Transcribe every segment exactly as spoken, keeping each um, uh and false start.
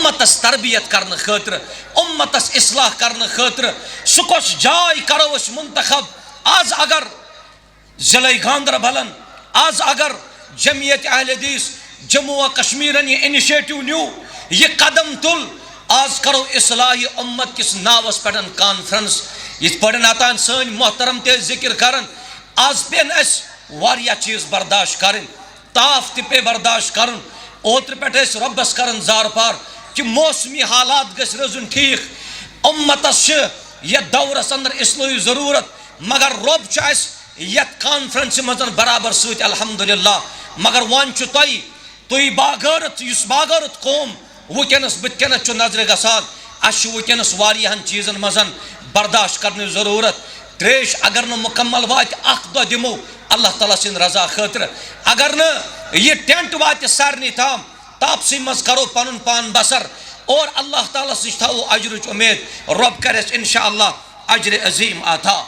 امتس تربیت کرنہٕ خٲطرٕ، امتس اصلاح کرنہٕ خٲطرٕ۔ سُہ کۄس جاے کرو أسۍ منتخب؟ از اگر ضلع گاندربلن، از اگر جمعیت اہل حدیث جموں و کشمیرن یہِ انیشیٹو نیو، یہِ قدم تُل، از کرو اصلاح امت کِس ناوس پٮ۪ٹھ کانفرنس۔ یِتھ پٲٹھۍ اوتان سٲنۍ محترم تہِ ٲسۍ ذکر کران، از پیٚن اسہِ واریاہ چیٖز برداشت کرٕنۍ۔ تاپھ تہِ پیٚیہِ برداشت کرُن۔ اوترٕ پٮ۪ٹھ ٲسۍ رۄبس کران زارپار کہِ موسمی حالات گٔژھۍ روزُن ٹھیٖک۔ اُمتس چھِ یتھ دورس اندر اصلٲحی ضروٗرت، مگر رۄب چھُ اسہِ یتھ کانفرنسہِ منٛز برابر سۭتۍ، الحمدللہ۔ مگر وۄنۍ چھُ تۄہہِ، تُہۍ باغٲرتھ، یُس باغٲرتھ قوم وٕنکیٚنَس بٕتھِ کَنٮ۪تھ چھُ نظرِ گژھان، اَسہِ چھُ وٕنکیٚنَس واریاہَن چیٖزَن منٛز برداشت کَرنٕچ ضروٗرت۔ ترٛیش اگر نہٕ مُکمل واتہِ، اَکھ دۄہ دِمو اللہ تعالیٰ سٕنٛدِ رضا خٲطرٕ۔ اگر نہٕ یہِ ٹینٹ واتہِ سارنٕے تام، تاپسٕے منٛز کَرو پَنُن پان بسر اور اللہ تعالیٰ سٕنٛز تھاوو اجرٕچ اُمید۔ رۄب کَرِ اَسہِ انشاءاللہ اجرِ عظیٖم عطا۔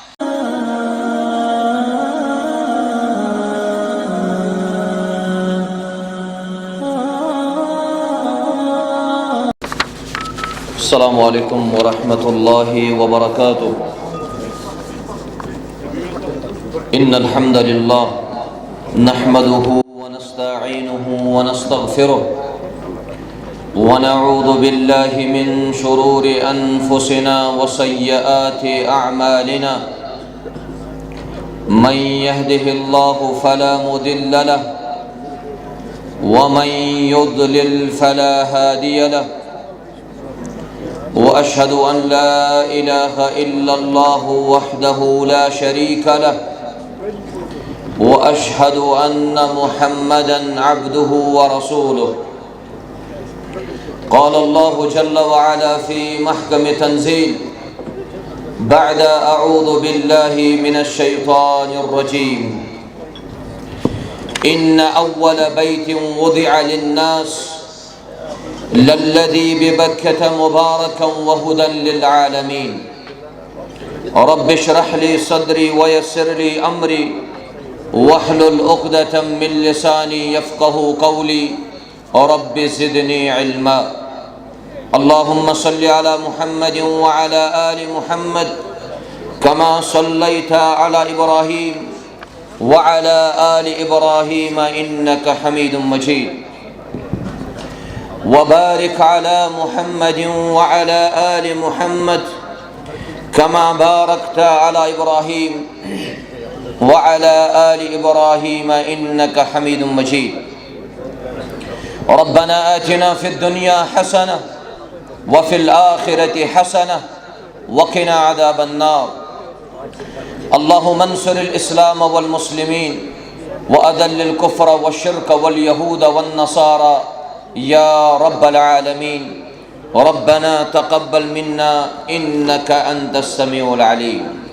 السلام عليكم ورحمة الله وبركاته. إن الحمد لله نحمده ونستعينه ونستغفره، ونعوذ بالله من شرور أنفسنا وسيئات أعمالنا. من يهده الله فلا مضل له، ومن يضلل فلا هادي له. وأشهد أن لا إله إلا الله وحده لا شريك له، وأشهد أن محمدا عبده ورسوله. قال الله جل وعلا في محكم تنزيل بعد أعوذ بالله من الشيطان الرجيم: إن أول بيت وضع للناس للذي ببكة مباركا وهدى للعالمين. رب اشرح لي صدري ويسر لي أمري واحلل عقدة من لساني يفقه قولي. رب زدني علما. اللهم صل على محمد وعلى آل محمد كما صليت على إبراهيم وعلى آل إبراهيم إنك حميد مجيد. وبارك على محمد وعلى آل محمد كما باركت على إبراهيم وعلى آل إبراهيم إنك حميد مجيد. ربنا آتنا في الدنيا حسنة وفي الآخرة حسنة وقنا عذاب النار. اللهم انصر الإسلام والمسلمين وأذل الكفر والشرك واليهود والنصارى يا رب العالمين. ربنا تقبل منا إنك أنت السميع العليم.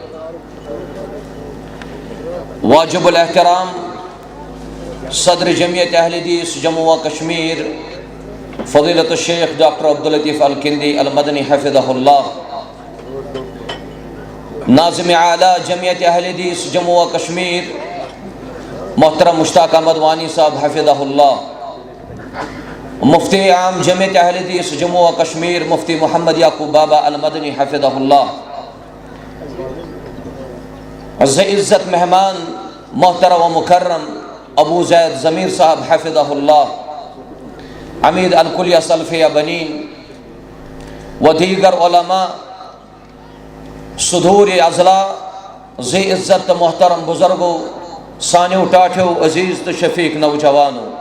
واجب الاحترام صدر جمعیت اہل حدیث جموں و کشمیر فضیلت الشیخ ڈاکٹر عبداللطیف الکندی المدنی حفظہ اللہ، ناظم اعلیٰ جمعیت اہل حدیث جموں و کشمیر محترم مشتاق احمد وانی صاحب حفظہ اللہ، مفتی عام جمعیت اہل حدیث جموں و کشمیر مفتی محمد یعقوب بابا المدنی حفظہ اللہ، ذی عزت مہمان محترم و مکرم ابو زید ضمیر صاحب حفظہ اللہ، عمید الکلیہ سلفیہ بنین و دیگر علماء، صدور اضلاع، ذی عزت تہٕ محترم بزرگو، سانیو ٹاٹھیو، عزیز تہٕ شفیق نوجوانو۔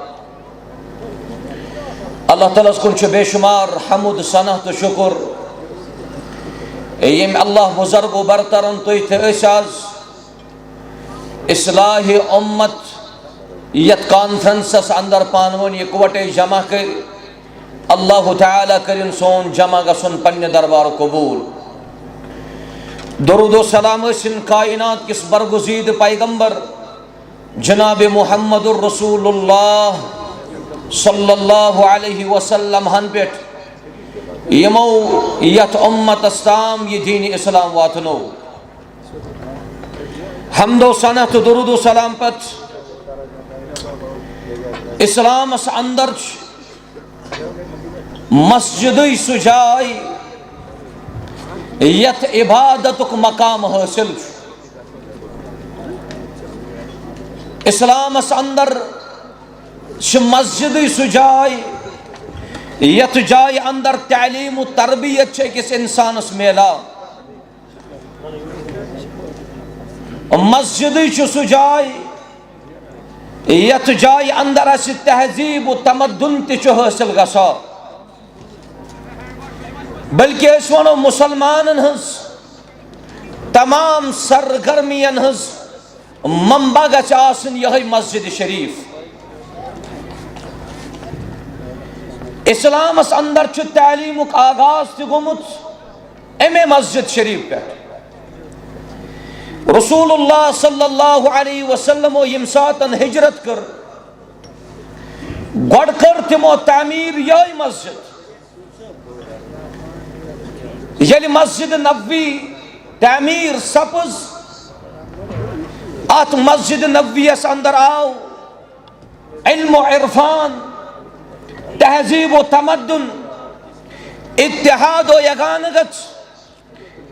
اللہ تعالیٰ ہس کُن چھُ بے شمار حمد، ثنا تہٕ شکر، ییٚمۍ اللہ بزرگ و برترن تُہۍ تہٕ أسۍ آز اصلاح امت یتھ کانفرنسس اندر پانہٕ ؤنۍ یکوٹے جمع کٔرۍ۔ اللہ تعالیٰ کٔرِن سون جمع گژھُن پننہِ دربار قبول۔ درود و سلام ٲسِن کائنات کِس برگزیدٕ پیغمبر جناب محمد الرسول اللہ صلی اللہ علیہ وسلم ہن پٮ۪ٹھ، یِمو یتھ امتس تام یہِ دین اسلام واتنو۔ حمد و ثنا تہٕ درود و سلام پتہٕ اسلامس اندر چھُ مسجدٕے سُہ جاے یتھ عبادتُک مقام حٲصِل چھُ۔ اسلامس اندر چھِ مسجدٕے سُہ جاے یتھ جایہِ اندر تعلیم و تربیت چھِ أکِس انسانس میلان۔ مسجدٕے چھُ سُہ جاے یتھ جایہِ اندر اسہِ تہذیب و تمدن تہِ چھُ حٲصِل گژھان۔ بلکہ أسۍ ونو، مسلمانن ہٕنٛز تمام سرگرمین ہٕنٛز منبع گژھِ آسٕنۍ یِہوٚے مسجد شریف۔ اسلامس اندر چھُ تعلیمُک آغاز تہِ گوٚمُت امے مسجد شریف پٮ۪ٹھ۔ رسول اللہ صلی اللہ علیہ وسلمو ییٚمہِ ساتن ہجرت کٔر، گۄڈٕ کٔر تِمو تعمیٖر یِہوٚے مسجد۔ ییٚلہِ مسجد نبوی تعمیٖر سپٕز، اتھ مسجد نبویس اندر آو علم و عرفان، تہذیب و تمدن، اتحاد و یگانگت،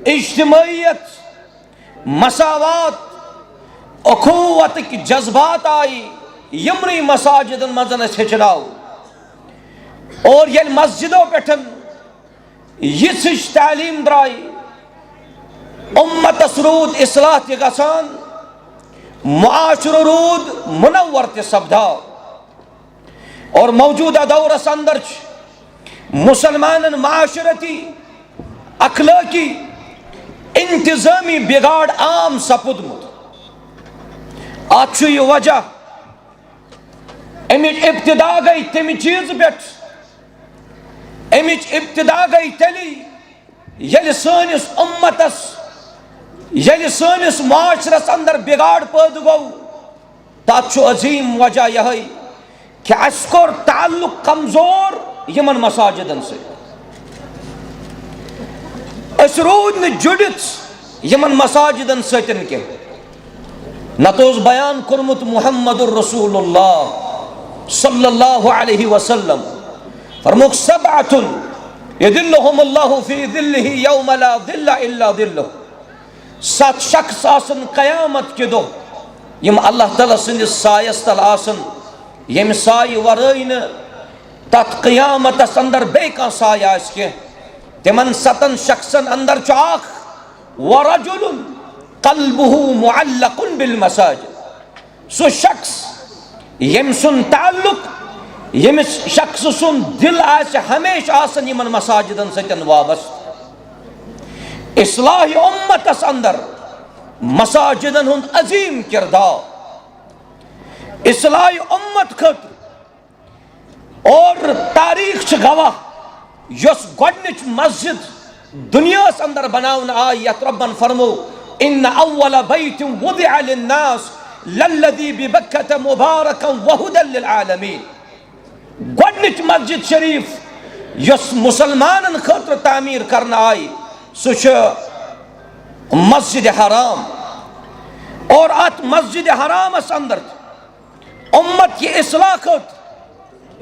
اجتماعیت، مساوات، اخوتٕکۍ جذبات آیہِ یِمنٕے مساجدن منٛز اسہِ ہیٚچھناونہٕ۔ اور ییٚلہِ مسجدو پٮ۪ٹھ یِژھ ہِش تعلیٖم درٛایہِ، اُمتس روٗد اصلاح تہِ گژھان، معاشرٕ روٗد منور تہِ سپدان۔ اور موجودہ دورس اندر چھُ مسلمانن معاشرتی، اخلٲقی، انتظامی بگاڑ عام سپُدمُت۔ اتھ چھُ یہِ وجہ، امِچ ابتدا گٔے تمہِ چیٖزٕ پٮ۪ٹھ، امِچ ابتدا گٔے تیٚلی، ییٚلہِ سٲنِس اُمتس، ییٚلہِ سٲنِس معاشرس اندر بگاڑ پٲدٕ گوٚو، تتھ چھُ عظیٖم وجہ یِہوٚے کہِ اسہِ کوٚر تعلق کمزور یِمن مساجدن سۭتۍ۔ أسۍ روٗدۍ نہٕ جُڑِتھ یِمن مساجدن سۭتۍ کینٛہہ۔ نتہٕ اوس بیان کوٚرمُت محمد رسول اللہ صلی اللہ علیہ وسلم، فرمووُکھ، "سبعة یظلهم اللہ فی ظلہ یوم لا ظل الا ظلہ۔" ستھ شخص آسن قیامت کہِ دۄہ یِم اللہ تعالیٰ سٕنٛدِس سایس تل آسن، ییٚمہِ سایہِ ورٲے نہٕ تتھ قیامتس اندر بیٚیہِ کانٛہہ سایہِ آسہِ کینٛہہ۔ تِمن ستن شخصن اندر چھُ اکھ، "ورجل قلبہ معلق بالمساجد۔" سُہ شخص ییٚمۍ سُنٛد تعلق، ییٚمِس شخص سُنٛد دل آسہِ ہمیشہِ آسان یِمن مساجدن سۭتۍ وابستہٕ۔ اصلاح امتس اندر مساجدن ہُنٛد عظیٖم کردار۔ اصلاح امت خٲطرٕ اور تاریخ چھِ گواہ، یۄس گۄڈنِچ مسجد دُنیاہَس اندر بناونہٕ آیہِ، یَتھ رۄبَن فرموو، "ان اول بیت وضع للناس للذی ببکۃ مبارکا وہدی للعالمین۔" گۄڈنِچ مسجد شریف یۄس مسلمانن خٲطرٕ تعمیٖر کرنہٕ آیہِ، سُہ چھُ مسجد حرام۔ اور اتھ مسجد حرامس اندر امت کہِ اصلاح خٲطرٕ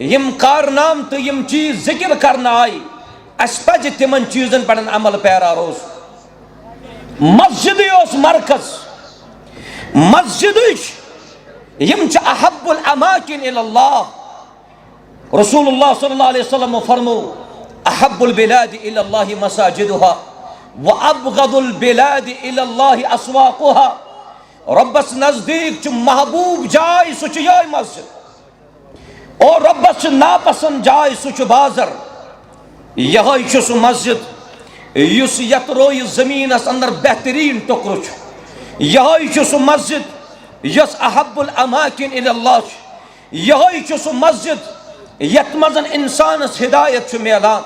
یِم کارنامہٕ تہٕ یِم چیٖز ذکر کرنہٕ آیہِ، اسہِ پزِ تِمن چیٖزن پٮ۪ٹھ عمل پیرا روزُن۔ مسجدٕے اوس مرکز، مسجدٕے چھِ، یِم چھِ احب الاماکن الی اللہ۔ رسول اللہ صلی اللہ علیہ وسلم فرمو، "احب البلاد الی اللہ مساجدها، و ابغض البلاد الی اللہ اسواقها۔" رۄبس نزدیٖک چھُ محبوب جاے، سُہ چھُ یِہوٚے مسجد۔ اور رۄبس چھُ ناپسند جاے، سُہ چھُ بازر۔ یِہوٚے چھُ سُہ مسجد یُس یتھ رویہِ زٔمیٖنس اندر بہتریٖن ٹُکرٕ چھُ۔ یِہوٚے چھُ سُہ مسجد یۄس احب الاماکن الی اللہ چھُ۔ یِہوٚے چھُ سُہ مسجد یتھ منٛز انسانس ہدایت چھُ میلان۔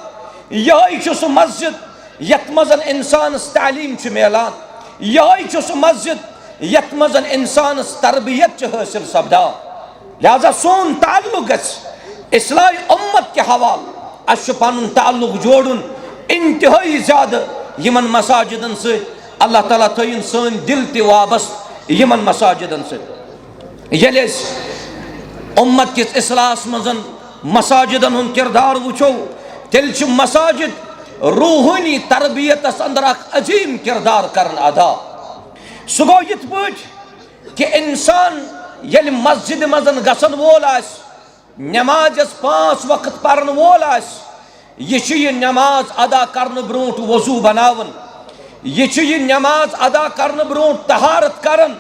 یِہوٚے چھُ سُہ مسجد یتھ منٛز انسانس تعلیٖم چھُ میلان۔ یِہوٚے چھُ سُہ مسجد یتھ منٛز انسانس تربیت چھِ حٲصِل سپدان۔ لہذا سون تعلق گژھِ اصلاح امت کہِ حوالہٕ، اسہِ چھُ پنُن تعلق جوڑُن انتہٲئی زیادٕ یِمن مساجدن سۭتۍ۔ اللہ تعالیٰ تھٲیِن سٲنۍ دل تہِ وابستہٕ یِمن مساجدن سۭتۍ۔ ییٚلہِ أسۍ امت کِس اصلاحس منٛز مساجدن ہُنٛد کردار وٕچھو، تیٚلہِ چھِ مساجد روحٲنی تربیتس اندر اکھ عظیم کردار کران ادا۔ سُہ گوٚو یِتھ پٲٹھۍ کہِ انسان ییٚلہِ مسجدِ منٛز گژھن وول آسہِ، نماز یۄس پانٛژھ وقت پرن وول آسہِ، یہِ چھُ یہِ نماز ادا کرنہٕ برونٛٹھ وضو بناوان، یہِ چھُ یہِ نماز ادا کرنہٕ برونٛٹھ طہارت کران،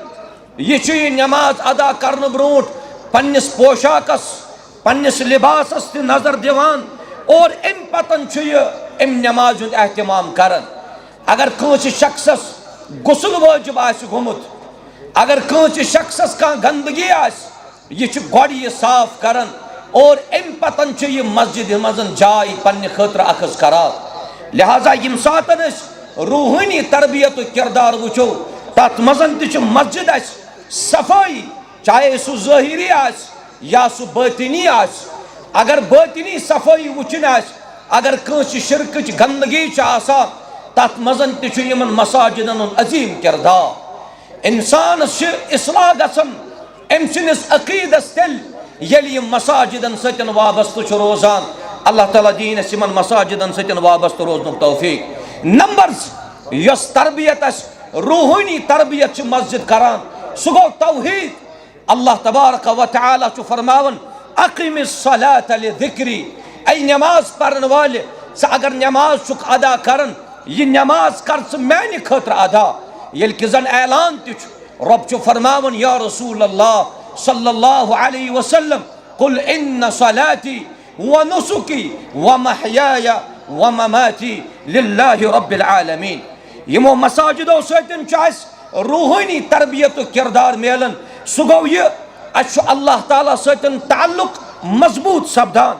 یہِ چھُ یہِ نماز ادا کرنہٕ برونٛٹھ پننِس پوشاکس، پننِس لباسس تہِ نظر دِوان، اور امہِ پتن چھُ یہِ امہِ نمازِ ہُنٛد اہتمام کران۔ اگر کٲنٛسہِ شخصس غسل وٲجب آسہِ گوٚمُت، اگر کٲنٛسہِ شخصس کانٛہہ گندگی آسہِ، یہِ چھُ گۄڈٕ یہِ صاف کران اور امہِ پتن چھُ یہِ مسجدِ منٛز جاے پننہِ خٲطرٕ اخذ کران۔ لہذا ییٚمہِ ساتن أسۍ روحٲنی تربیتُک کردار وٕچھو، تتھ منٛز تہِ چھُ مسجد اسہِ صفٲیی، چاہے سُہ ظٲہری آسہِ یا سُہ باطنی آسہِ۔ اگر باطنی صفٲیی وٕچھِنۍ آسہِ، اگر کٲنٛسہِ شرکٕچ گندگی چھِ آسان، تتھ منٛز تہِ چھُ یِمن مساجدن ہُنٛد عظیم کردار۔ انسانس چھِ اصلاح گژھان أمۍ سٕنٛدِس عقیدس تیٚلہِ، ییٚلہِ یہِ مساجدن سۭتۍ وابستہٕ چھُ روزان۔ اللہ تعالیٰ دِیِن اَسہِ یِمن مساجدن سۭتۍ وابستہٕ روزنُک توفیق۔ نمبر زٕ، یۄس تربیت اَسہِ روحٲنی تربیت چھِ مسجد کران، سُہ گوٚو توحید۔ اللہ تبارک و تعالیٰ چھُ فرماوان، "اقم الصلاۃ لذکری"، اے نماز پرن والہِ، ژٕ اگر نماز چھُکھ ادا کران، یہِ نماز کر ژٕ میانہِ خٲطرٕ ادا۔ ییٚلہِ کہِ زن اعلان تہِ چھُ، رۄب چھُ فرماوان، یا رسول اللہ صلی اللہ علیہ وسلم، "قل ان صلاتی و نسکی و محیای و مماتی للہ رب العالمین"۔ یِمو مساجدو سۭتۍ چھُ اَسہِ روحٲنی تربیتُک کردار میلان۔ سُہ گوٚو یہِ، اَسہِ چھُ اللہ تعالیٰ سۭتۍ تعلق مضبوط سپدان۔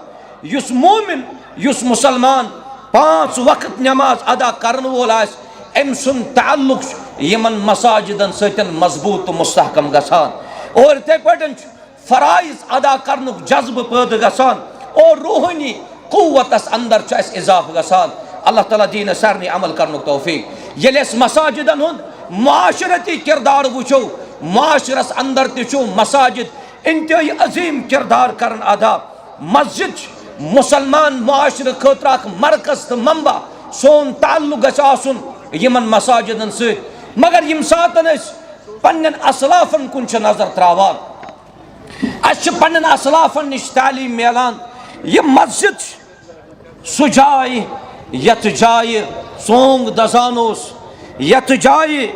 یُس مومن، یُس مسلمان پانٛژھ وقت نماز ادا کرن وول آسہِ، أمۍ سُنٛد تعلق چھُ یِمن مساجدن سۭتۍ مضبوط تہٕ مستحکم گژھان۔ اور یِتھے پٲٹھۍ چھُ فرائض ادا کرنُک جذبہٕ پٲدٕ گژھان اور روحٲنی قوتس اندر چھُ اَسہِ اضافہٕ گژھان۔ اللہ تعالیٰ دِیِن اَسہِ سارنٕے عمل کرنُک توفیق۔ ییٚلہِ أسۍ مساجدن ہُنٛد معاشرتی کردار وٕچھو، معاشرس اندر تہِ چھُ مساجد انتہٲئی عظیم کردار کران ادا۔ مسجد چھِ مسلمان معاشرٕ خٲطرٕ اکھ مرکز تہٕ منبع۔ سون تعلق گژھِ آسُن یِمن مساجدن سۭتۍ۔ مگر ییٚمہِ ساتن أسۍ پننٮ۪ن اسلافن کُن چھِ نظر تراوان، اَسہِ چھِ پننٮ۪ن اسلافن نِش تعلیٖم میلان۔ یہِ مسجد چھِ سُہ جاے یتھ جایہِ ژونگ دزان اوس، یتھ جایہِ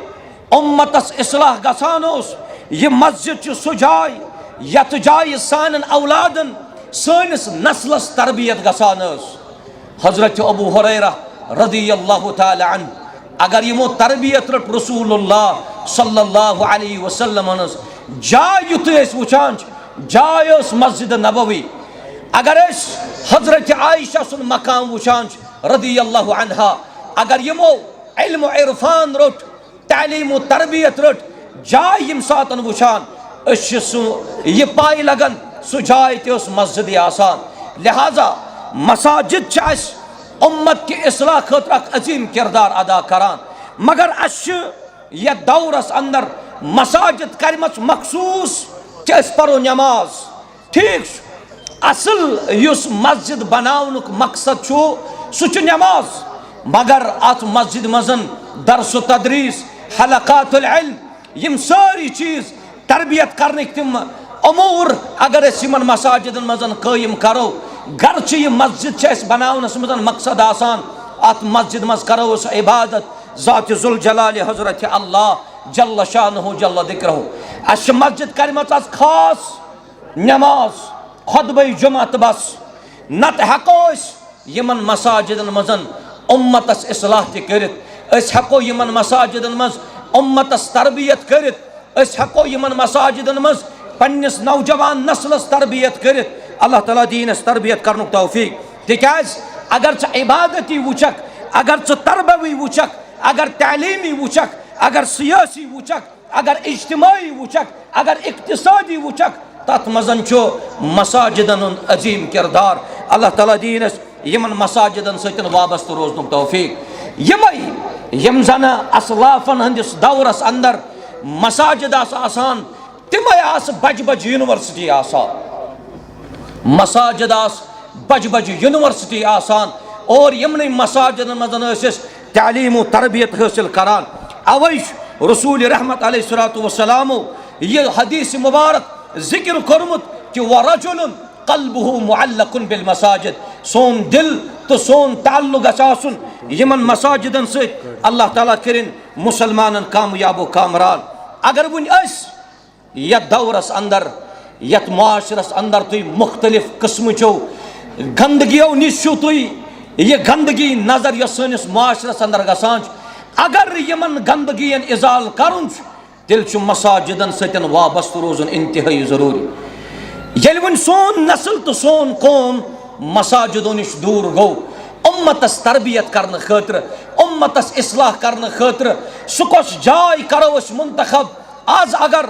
اُمتس اصلاح گژھان اوس۔ یہِ مسجد چھِ سُہ جاے یتھ جایہِ سانٮ۪ن اولادن، سٲنِس نسلس تربیت گژھان ٲس۔ حضرت ابو ہریرہ رضی اللہ تعالیٰ عنہ، اگر یِمو تربیت رٔٹ رسول اللہ صلی اللہ علیہ وسلم ہٕنٛز، جاے یُتھُے أسۍ وٕچھان چھِ، جاے ٲس مسجد نبوی۔ اگر أسۍ حضرت عائشہ سُنٛد مقام وٕچھان چھِ رضی اللہ عنہا، اگر یِمو علم و عرفان روٚٹ، تعلیٖم و تربیت رٔٹ، جاے ییٚمہِ ساتن وٕچھان، أسۍ چھِ سُہ یہِ پاے لگان، سُہ جاے تہِ ٲس مسجدٕے آسان۔ لہذا مساجد چھِ اَسہِ اُمت کہِ اصلاح خٲطرٕ اکھ عظیم کردار ادا کران۔ مگر اَسہِ چھِ یتھ دورس اندر مساجد کرِمژ مخصوص کہِ أسۍ پرو نماز۔ ٹھیک چھُ، اصل یُس مسجد بناونُک مقصد چھُ، سُہ چھُ نماز۔ مگر اتھ مسجد منٛز درس و تدریس، حلقات العلم، یِم سٲری چیٖز، تربیت کرنٕکۍ تِم امور، اگر أسۍ یِمن مساجدن منٛز قٲیِم کرو، گرچہِ یہِ مسجد چھِ اَسہِ بناونس منٛز مقصد آسان، اتھ مسجد منٛز کرو أسۍ عبادت ذات ذوالجلال حضرت اللہ جل شانہ جل ذکرہ۔ اَسہِ چھِ مسجد کرِمٕژ از خاص نماز، خطبہ جمعہ تہٕ بس۔ نتہٕ ہٮ۪کو أسۍ یِمن مساجدن منٛز اُمتس اصلاح تہِ کٔرِتھ۔ أسۍ ہٮ۪کو یِمن مساجدن منٛز اُمتس تربیت کٔرِتھ۔ أسۍ ہٮ۪کو یِمن مساجدن منٛز پننِس نوجوان نسلس تربیت کٔرِتھ۔ اللہ تعالیٰ دِیِن اَسہِ تربیت کرنُک توفیق۔ تِکیازِ اگر ژٕ عبادتی وٕچھکھ، اگر ژٕ تربوی وٕچھکھ، اگر تعلیٖمی وٕچھکھ، اگر سیٲسی وٕچھکھ، اگر اجتماعی وٕچھکھ، اگر اقتصادی وٕچھکھ، تتھ منٛز چھُ مساجدن ہُنٛد عظیم کردار۔ اللہ تعالیٰ دِیِن اَسہِ یِمن مساجدن سۭتۍ وابستہٕ روزنُک توفیق۔ یِمے یِم زن اسلافن ہٕنٛدِس دورس اندر مساجد آسہٕ آسان، تِمے آسہٕ بجہِ بجہِ یونیورسٹی آسان۔ مساجد آسہٕ بجہِ بجہِ یونیورسٹی آسان، اور یِمنٕے مساجدن منٛز ٲسۍ أسۍ تعلیٖم و تربیت حٲصِل کران۔ اوے چھُ رسول رحمت علیہ الصلوۃ والسلامو یہِ حدیث مبارک ذکر کوٚرمُت کہ "ورجل قلبه معلق بالمساجد"، سون دل تہٕ سون تعلق گژھِ آسُن یِمن مساجدن سۭتۍ۔ اللہ تعالیٰ کٔرِن مسلمانن کامیاب و کامران۔ اگر وۄنۍ أسۍ یتھ دورس اندر، یتھ معاشرس اندر تُہۍ مختلف قسمٕچو گندگیو نِش چھِو تُہۍ، یہِ گندگی نظر یۄس سٲنِس معاشرس اندر گژھان چھِ، اگر یِمن گندگین ازالہٕ کرُن چھُ، تیٚلہِ چھُ مساجدن سۭتۍ وابستہٕ روزُن انتہٲئی ضروٗری۔ ییٚلہِ وۄنۍ سون نسل تہٕ سون قوم مساجدو نِش دوٗر گوٚو، امتس تربیت کرنہٕ خٲطرٕ، امتس اصلاح کرنہٕ خٲطرٕ، سُہ کۄس جاے کرو أسۍ منتخب؟ آز اگر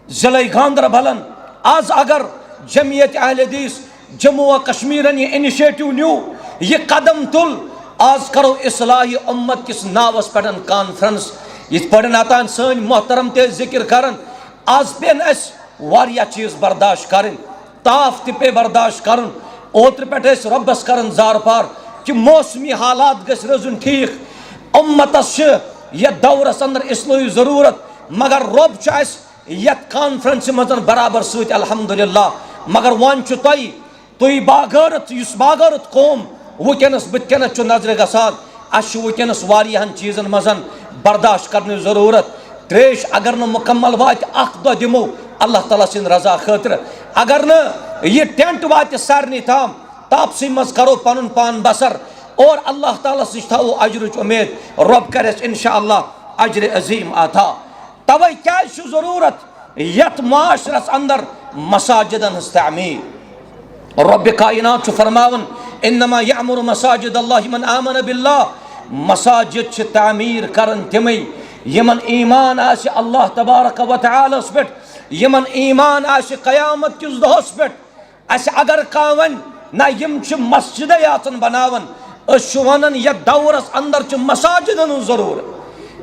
ضلعے گاندربلن، آز اگر جمعیت اہل حدیث جموں و کشمیرن یہِ انیشیٹو نیو، یہِ قدم تُل، آز کرو اصلاح امت کِس ناوس پٮ۪ٹھ کانفرنس۔ یِتھ پٲٹھۍ اوتان سٲنۍ محترم تہِ ٲسۍ ذکر کران، آز پیٚن اسہِ واریاہ چیٖز برداشت کرٕنۍ، تاپھ تہِ پیٚیہِ برداشت کرُن۔ اوترٕ پٮ۪ٹھ ٲسۍ رۄبس کران زارپار کہِ موسمی حالات گٔژھۍ روزُن ٹھیٖک۔ امتس چھِ یتھ دورس اندر اصلاحٕچ ضروٗرت، مگر رۄب چھُ اسہِ یتھ کانفرنسہِ منٛز برابر سۭتۍ، الحمدللہ۔ مگر وۄنۍ چھُ تۄہہِ، تُہۍ باغٲرتھ، یُس باغٲرتھ قوم وٕنکیٚنس بٕتھِ کَنٮ۪تھ چھُ نظرِ گژھان، اسہِ چھُ وٕنکیٚنس واریاہن چیٖزن منٛز برداشت کرنٕچ ضروٗرت۔ تریش اگر نہٕ مُکمل واتہِ، اکھ دۄہ دِمو اللہ تعالیٰ سٕنٛدِ رضا خٲطرٕ۔ اگر نہٕ یہِ ٹینٹ واتہِ سارنٕے تام، تاپسٕے منٛز کرو پنُن پان بسر اور اللہ تعالیٰ سٕنٛز تھاوو اجرٕچ اُمید۔ رۄب کرِ اسہِ انشاءاللہ اجر عظیم عطا۔ توے کیازِ چھُ ضروٗرت یتھ معاشرس اندر مساجدن ہٕنٛز تعمیٖر؟ رۄبِ کائنات چھُ فرماوان، "انما یعمر مساجد اللہ من آمن باللہ"، مساجد چھِ تعمیٖر کران تِمے یِمن ایمان آسہِ اللہ تبارک و تعالیٰ ہس پٮ۪ٹھ، یِمن ایمان آسہِ قیامت کِس دۄہس پٮ۪ٹھ۔ اسہِ اگر کانٛہہ ونہِ، "نہ، یِم چھِ مسجدے یاژن بناوان"، أسۍ چھِ ونان، یتھ دورس اندر چھِ مساجدن ہٕنٛز ضروٗرت،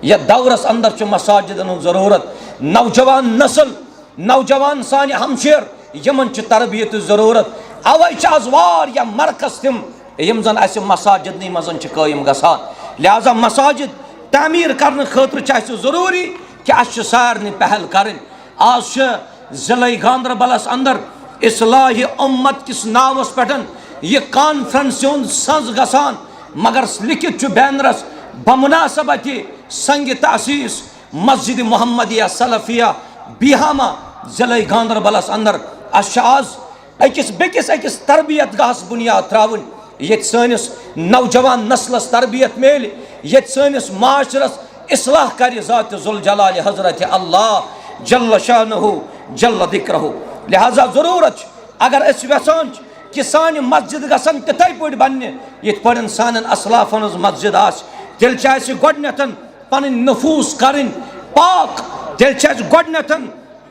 یتھ دورس اندر چھِ مساجدن ہٕنٛز ضروٗرت۔ نوجوان نسل، نوجوان سانہِ ہمشیر، یِمن چھِ تربیتٕچ ضروٗرت۔ اوے چھِ از واریاہ مرکز تِم، یِم زن اسہِ مساجدنٕے منٛز چھِ قٲیِم گژھان۔ لہذا مساجد تعمیٖر کرنہٕ خٲطرٕ چھِ اسہِ ضروٗری کہِ اسہِ چھِ سارنٕے پہل کرٕنۍ۔ آز چھِ ضلعے گاندربلس اندر اصلاح امت کِس ناوس پٮ۪ٹھ یہِ کانفرنس ہُنٛد سنز گژھان، مگر لیکھِتھ چھُ بینرس، "بمناسبت سنگ تاسیس مسجد محمدیہ سلفیہ بیہامہ، ضلعے گاندربلس اندر"۔ اسہِ چھِ آز أکِس بیٚکِس أکِس تربیت گاہس بُنیاد ترٛاوٕنۍ، ییٚتہِ سٲنِس نوجوان نسلس تربیت میلہِ، ییٚتہِ سٲنِس معاشرس اصلاح کرِ ذات ذوالجلال حضرت اللہ جل شانہ جل ذکرہ۔ لہذا ضروٗرت چھِ، اگر أسۍ یژھان چھِ کہِ سانہِ مسجد گژھن تِتھے پٲٹھۍ بننہِ یِتھ پٲٹھۍ سانٮ۪ن اسلافن ہٕنٛز مسجد آسہِ، تیٚلہِ چھِ اسہِ گۄڈٕنٮ۪تھ پنٕنۍ نفوس کرٕنۍ پاک، تیٚلہِ چھِ اسہِ گۄڈٕنٮ۪تھ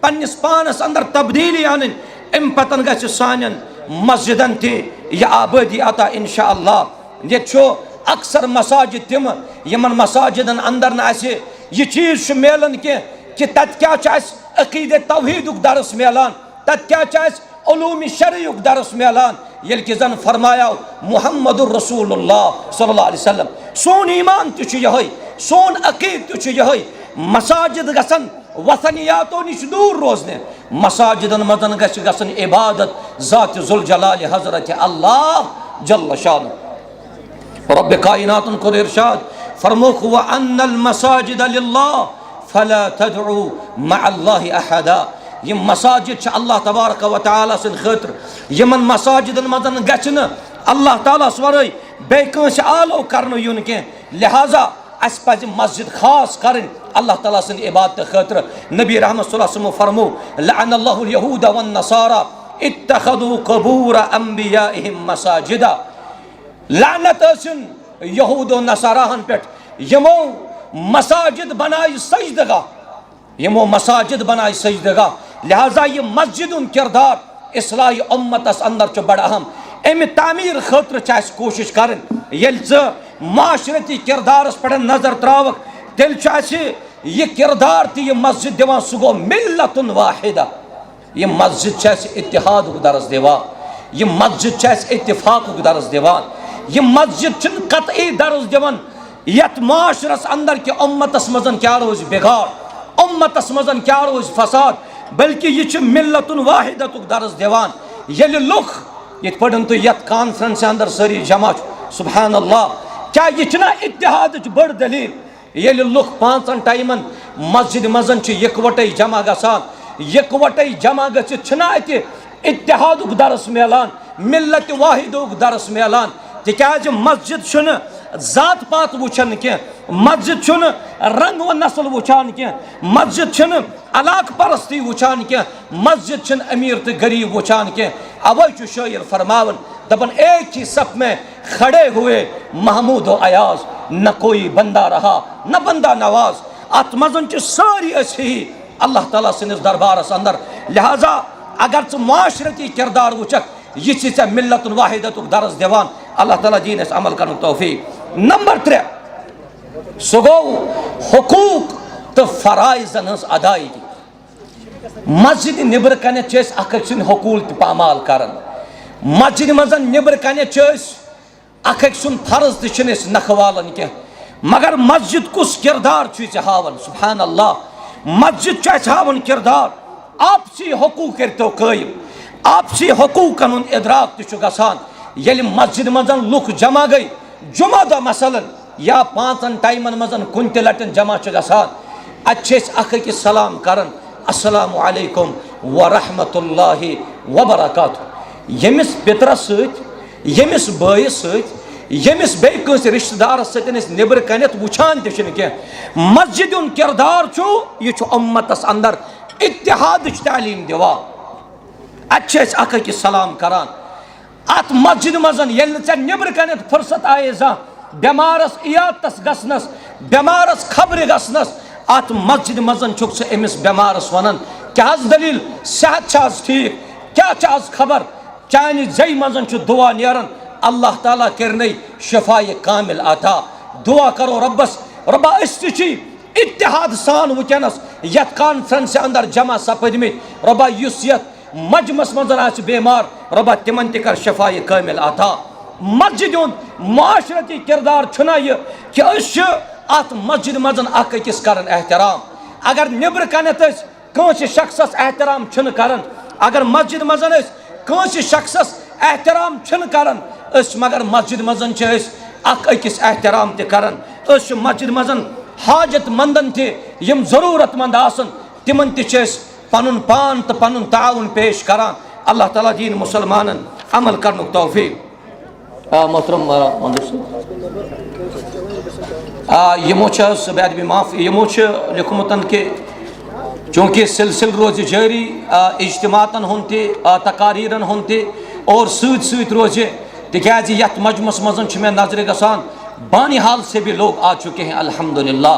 پننِس پانس اندر تبدیلی انٕنۍ، امہِ پتن گژھِ سانٮ۪ن مسجدن تہِ یہِ آبٲدی عطا انشاءاللہ۔ ییٚتہِ چھُ اکثر مساجد تِم، یِمن مساجدن اندر نہٕ اسہِ یہِ چیٖز چھُ میلان کینٛہہ کہِ تتہِ کیٛاہ چھُ اسہِ عقیدے توحیدُک درس میلان، تتہِ کیٛاہ چھُ اسہِ علوم شرعیُک درس میلان، ییٚلہِ کہِ زن فرمایو محمد رسول اللہ صلی اللہ علیہ وسلم۔ سون ایمان تہِ چھُ یِہوٚے، سون عقیدٕ تہِ چھُ یِہوٚے۔ مساجد گژھن وثنیاتو نِش دوٗر روزنہِ۔ مساجدن منٛز گژھِ گژھٕنۍ عبادت ذات ذوالجلال حضرت اللہ جل شانہ۔ رب کائناتن کوٚر ارشاد، فرمووُکھ، "وَأَنَّ الْمَسَاجِدَ لِلَّهِ فَلَا تَدْعُوا مَعَ اللَّهِ أَحَدًا"۔ یِم مساجد چھِ اللہ تبارک و تعالیٰ سٕنٛدِ خٲطرٕ، یِمن مساجدن منٛز گژھِ نہٕ اللہ تعالیٰ ہس ورٲے بیٚیہِ کٲنٛسہِ آلو کرنہٕ یُن کینٛہہ۔ لہذا اسہِ پزِ مسجد خاص کرٕنۍ اللہ تعالیٰ سٕنٛدِ عبادتہٕ خٲطرٕ۔ نبی رحمت صلی اللہ علیہ وسلمو فرمو، "لعن اللہ الیہود والنصارى اتخذوا قبور انبیائهم مساجدا"۔ لعنت ٲسِن یہود و نصاراہن پٮ۪ٹھ، یِمو مساجد بنایہِ سجدٕ گاہ، یِمو مساجد بنایہِ سجدٕ گاہ۔ لہذا یہِ مسجد ہُنٛد کردار اصلاح امتس اندر چھُ بڑٕ اہم۔ امہِ تعمیٖر خٲطرٕ چھِ اسہِ کوٗشش کرٕنۍ۔ ییٚلہِ ژٕ معاشرتی کردارس پٮ۪ٹھ نظر تراوکھ، تیٚلہِ چھُ اسہِ یہِ کردار تہٕ یہِ مسجد دِوان، سُہ گوٚو ملة واحدة۔ یہِ مسجد چھِ اسہِ اتحادُک درس دِوان، یہِ مسجد چھِ اسہِ اتفاقُک درس دِوان۔ یہِ مسجد چھِنہٕ قطعی درس دِوان یتھ معاشرس اندر کہِ امتس منٛز کیٛاہ روزِ بگاڑ، امتس منٛز کیٛاہ روزِ فساد، بلکہ یہِ چھِ ملتن واحدتُک درس دِوان۔ ییٚلہِ لُکھ یِتھ پٲٹھۍ تُہۍ یتھ کانفرنسہِ اندر سٲری جمع چھِو، سبحان اللہ، کیٛاہ یہِ چھِنہ اتحادٕچ بٔڑ دٔلیٖل؟ ییٚلہِ لُکھ پانٛژن ٹایمن مسجدِ منٛز چھِ یکوٹے جمع گژھان، یکوٹے جمع گٔژھِتھ چھِنہ اتہِ اتحادُک درس میلان، ملت واحدُک درس میلان، تِکیازِ مسجد چھُنہٕ ذات پات وٕچھان کینٛہہ، مسجد چھُنہٕ رنگ و نسل وٕچھان کینٛہہ، مسجد چھُنہٕ علاقہٕ پرستی وٕچھان کینٛہہ، مسجد چھُنہٕ امیر تہٕ غریب وٕچھان کینٛہہ۔ اوے چھُ شٲعر فرماوان، دپان، "ایک ہی صف میں کھڑے ہوئے محمود و ایاز، نہ کوئی بندہ رہا نہ بندہ نواز۔" اتھ منٛز چھِ سٲری أسۍ ہی اللہ تعالیٰ سٕنٛدِس دربارس اندر۔ لہذا اگر ژٕ معاشرتی کردار وٕچھکھ، یہِ چھِ ژےٚ ملت واحدتُک درس دِوان۔ اللہ تعالیٰ دِیِن اَسہِ عمل کرنُک توفیق۔ نمبر ترٛےٚ، سُہ گوٚو حقوٗق تہٕ فرائضن ہٕنٛز ادائیگی۔ مسجد نیٚبرٕ کنٮ۪تھ چھِ أسۍ اکھ أکۍ سٕنٛدۍ حقوٗق تہِ پامال کران۔ مسجد منٛز نیٚبرٕ کنٮ۪تھ چھِ أسۍ اکھ أکۍ سُنٛد فرض تہِ چھِنہٕ أسۍ نکھٕ والان کینٛہہ، مگر مسجد کُس کردار چھُے ژےٚ ہاوان؟ سبحان اللہ، مسجد چھُ اَسہِ ہاوان کردار۔ آپسی حقوٗق کٔرۍتو قٲیِم، آپسی حقوٗقن ہُنٛد ادراک تہِ چھُ گژھان۔ ییٚلہِ مسجد منٛز لُکھ جمع گٔے، جمعہ دۄہ مثلاً، یا پانٛژن ٹایمن منٛز کُنہِ تہِ لٹٮ۪ن جمع چھِ گژھان، اتہِ چھِ أسۍ اکھ أکِس سلام کران، "السلام علیکم ورحمۃ اللہ وبرکاتہ۔" ییٚمِس پِترس سۭتۍ، ییٚمِس بٲیِس سۭتۍ، ییٚمِس بیٚیہِ کٲنٛسہِ رشتہٕ دارس سۭتۍ أسۍ نیٚبرٕ کنٮ۪تھ وٕچھان تہِ چھِنہٕ کینٛہہ، مسجد ہُنٛد کردار چھُ، یہِ چھُ اُمتس اندر اتحادٕچ تعلیٖم دِوان۔ اتہِ چھِ أسۍ اکھ أکِس سلام کران۔ اتھ مسجد منٛز ییٚلہِ نہٕ ژےٚ نیٚبرٕ کنٮ۪تھ فرصت آیے زانٛہہ، بٮ۪مارس عیادتس گژھنس، بٮ۪مارس خبرِ گژھنس، اتھ مسجد منٛز چھُکھ ژٕ أمِس بٮ۪مارس ونان، "کیٛاہ حظ دٔلیٖل؟ صحت چھا حظ ٹھیٖک؟ کیٛاہ چھِ از خبر؟" چانہِ زیٚیہِ منٛز چھُ دُعا نیران، اللہ تعالیٰ کٔرنَے شفایہِ کامل عطا۔ دُعا کرو رۄبس، رۄبا أسۍ تہِ چھِ اتحاد سان وٕنکیٚنس یتھ کانفرنسہِ اندر جمع سپدمٕتۍ، رۄبا یُس یتھ مجمس منٛز آسہِ بیمار، رۄبا تِمن تہِ کر شفایہِ کامل عطا۔ مسجد ہُنٛد معاشرتی کردار چھُنہ یہِ کہِ أسۍ چھِ اتھ مسجد منٛز اکھ أکِس کران احترام۔ اگر نیٚبرٕ کنٮ۪تھ أسۍ کٲنٛسہِ شخصس احترام چھِنہٕ کران، اگر مسجد منٛز أسۍ کٲنٛسہِ شخصس احترام چھِنہٕ کران، أسۍ مگر مسجد منٛز چھِ أسۍ اکھ أکِس احترام تہِ کران۔ أسۍ چھِ مسجد منٛز حاجت مندن تہِ، یِم ضروٗرت مند آسن، تِمن تہِ چھِ أسۍ پنُن پان تہٕ پنُن تعاون پیش کران۔ اللہ تعالیٰ دِیِن مسلمانن عمل کرنُک توفیق۔ آ، محترم، آ، منظور صٲب۔ آ، یِمو چھِ حظ بے ادبی معاف، یِمو چھِ لیوٚکھمُت کہِ چوٗنٛکہِ سلسلہٕ روزِ جٲری، آ، اجتماعاتن ہُنٛد تہِ، آ، تقاریرن ہُنٛد تہِ، اور سۭتۍ سۭتۍ روزِ، تِکیٛازِ یتھ مجمس منٛز چھِ مےٚ نظرِ گژھان، بانہال سے بھی لوگ آ چکے ہیں الحمدللہ،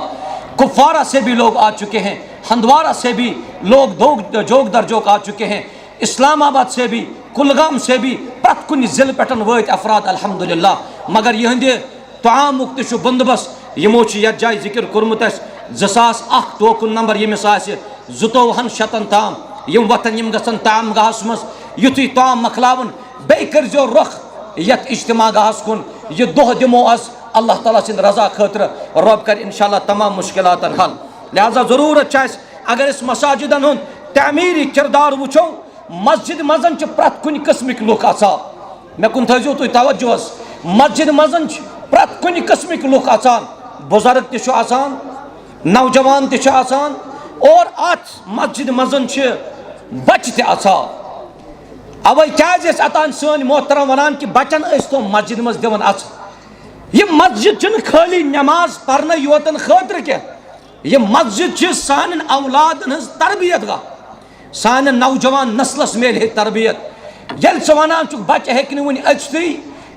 کپوارہ سے بھی لوگ آ چکے ہیں، ہندوارہ سے بھی لوگ دوگ-، جوگ در جوگ آ چکے ہیں، اسلام آباد سے بھی، کلگام سے بھی، پرٛٮ۪تھ کُنہِ ضلعہٕ پٮ۪ٹھ وٲتۍ افراد الحمدللہ۔ مگر یِہنٛدِ طعامُک تہِ چھُ بندوبست۔ یِمو چھُ یتھ جایہِ ذکر کوٚرمُت اَسہِ، زٕ ساس اکھ ٹوکن نمبر ییٚمِس آسہِ، زٕتووُہن شتن تام یِم وۄتھن، یِم گژھن طعام گاہس منٛز۔ یُتھُے طعام مۄکلاون، بیٚیہِ کٔرۍزیو رۄخ یتھ اجتماع گاہس کُن۔ یہِ دۄہ دِمو از اللہ تعالیٰ سٕنٛدِ رضا خٲطرٕ۔ رۄب کرِ انشاءاللہ تمام مشکلاتن حل۔ لہذا ضروٗرت چھِ اَسہِ، اگر أسۍ مساجدن ہُنٛد تعمیٖری کردار وٕچھو، مسجد منٛز چھِ پرٛٮ۪تھ کُنہِ قٕسمٕکۍ لُکھ اژان۔ مےٚ کُن تھٲیزیو تُہۍ توجہس، مسجد منٛز چھِ پرٛٮ۪تھ کُنہِ قٕسمٕکۍ لُکھ اژان، بُزرگ تہِ چھُ اژان، نوجوان تہِ چھُ اژان، اور اتھ مسجد منٛز چھِ بچہِ تہِ اژان۔ اوے کیازِ ٲسۍ اتان سٲنۍ محترم ونان کہِ بچن ٲسۍ تو مسجد منٛز دِوان اژُن۔ یہِ مسجد چھِنہٕ خٲلی نماز پرنہٕ یوتن خٲطرٕ کینٛہہ، یہِ مسجد چھِ سانٮ۪ن اولادن ہٕنٛز تربیت گاہ۔ سانٮ۪ن نوجوان نسلس میلہِ ہے تربیت۔ ییٚلہِ ژٕ ونان چھُکھ بچہِ ہیٚکہِ نہٕ وُنہِ أژتھٕے،